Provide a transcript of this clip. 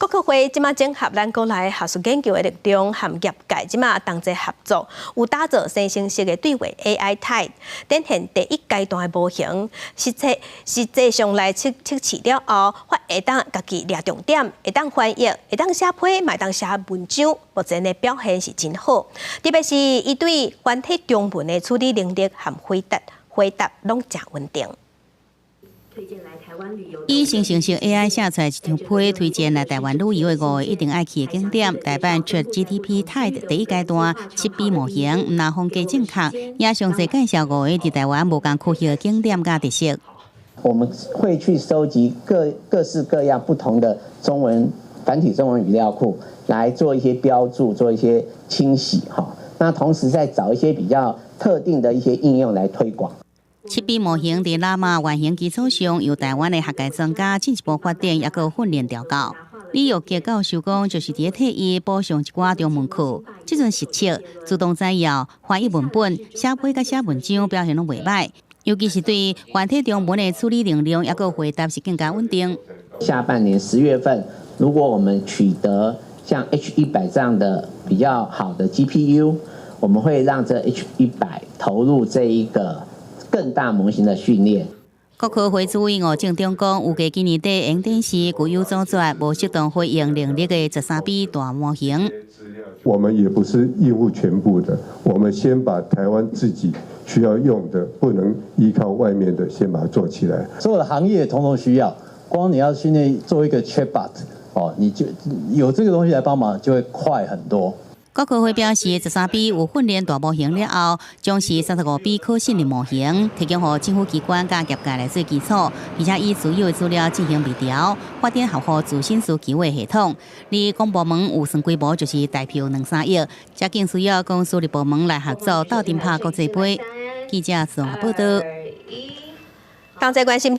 國科會這馬整合咱國內學術研究的力量，和業界這馬同齊合作，有打造生成式的對話 AI Type，展現第一階段的模型，實際上來測試了後，發會當家己掠重點，會當翻譯，會當寫批，嘛會當寫文章，目前的表現是真好。特別是伊對繁體中文的處理能力和回答攏誠穩定。以生成式 AI 寫出來一張批，推薦來台灣旅遊的五個一定愛去的景點。台版 ChatGPT Type 第一階段7B 模型，毋但風格正確，也詳細介紹五個佇台灣無仝區域的景點佮特色。我們會去收集各式各樣不同的中文繁體中文語料庫，來做一些標註，做一些清洗哈。那同時再找一些比較特定的一些應用來推廣。7B 模型佇喇嘛原型基礎上，由台灣的學界專家進一步發展，抑閣訓練調教。李玉傑教授講，就是佇咧替伊補上一寡中文課。這陣實測自動摘要、翻譯文本、寫批佮寫文章表現攏袂䆀，尤其是對繁體中文的處理能力，抑閣回答是更加穩定。下半年10月份，如果我們取得像 H100這樣的比較好的 GPU，我們會讓這 H100 投入這一個更大模型的訓練。國科會主委吳政忠講，預計今年底會展示具有阻絕無適當回應能力的13B 大模型。我們也不是應付全部的，我們先把台灣自己需要用的，不能依靠外面的，先把它做起來。所有的行業統統需要，光你要訓練做一個 chatbot，哦，你就有這個東西來幫忙，就會快很多。國科會表示，13B 有訓練大模型了後，將是35B 可信任模型，提供予政府機關佮業界來做基礎，而且以私有的資料進行微調，發展合乎自身需求的系統。而公部門預算規模就是台票兩三億，這更需要公私立部門來合作，鬥陣拍國際杯。記者綜合報道。同齊關心。